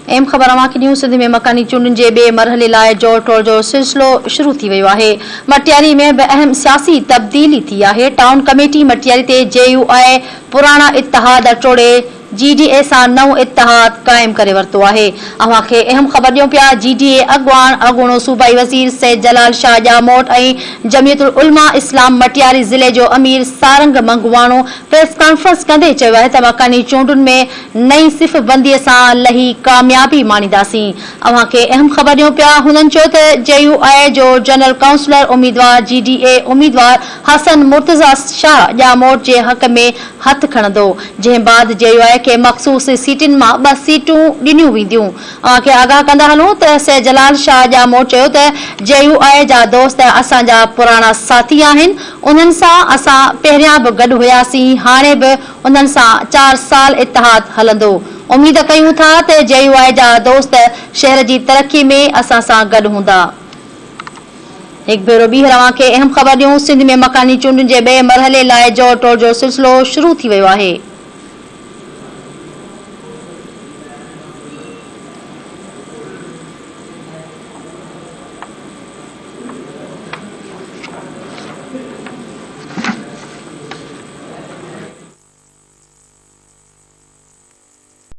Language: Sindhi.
اهم خبر اوهان کي ڏيون سنڌ ۾ مڪاني چونڊن جي ٻئي مرحلي لاء جوڙ ٽوڙ جو سلسلو شروع ٿي ويو آهي. مٽياري ۾ به اهم سياسي تبديلي ٿي آهي. ٽائون ڪميٽي مٽياري تي جي يو آء پراڻا اتحاد ٽوڙي جي ڊي اي سان نئون اتحاد قائم ڪري ورتو آهي. اوهان کي اهم خبر ڏيون پيا جي ڊي اي اڳواڻ اڳوڻو صوبائي وزير سيد جلال شاهه ڄاموٽ ۽ جمعيت العلماء اسلام مٽياري ضلعي جو امير سارنگ منگواڻو پريس ڪانفرنس ڪندي چيو آهي ته مڪاني چونڊن ۾ نئين صف بندي سان لهي ڪاميابي ماڻينداسين. اوهان کي اهم خبر ڏيون پيا. هنن چيو ته جي يو آء جو جنرل ڪائونسلر اميدوار جي ڊي اي اميدوار حسن مرتضيٰ شاهه ڄاموٽ جي حق ۾ هٿ کڻندو، جنهن بعد جي يو آء کي مخصوص سيٽن مان ٻه سيٽون ڏنيون وينديون. اوهان کي آگاهه ڪندا هلون ته سيد جلال شاهه ڄاموٽ چيو ته جي يو آء جا دوست اسان جا پراڻا ساٿي آهن، انهن سان اسان پهريان به گڏ هياسين، هاڻي به انهن سان چار سال اتحاد هلندو، اميد ڪيون ٿا ته جي يو آء جا دوست شهر جي ترقي ۾ اسان سان گڏ هوندا. هڪ ڀيرو ٻيهر اوهان کي اهم خبر ڏيون، سنڌ ۾ مڪاني چونڊن جي ٻئي مرحلي لاء جوڙ ٽوڙ جو سلسلو شروع ٿي ويو آهي.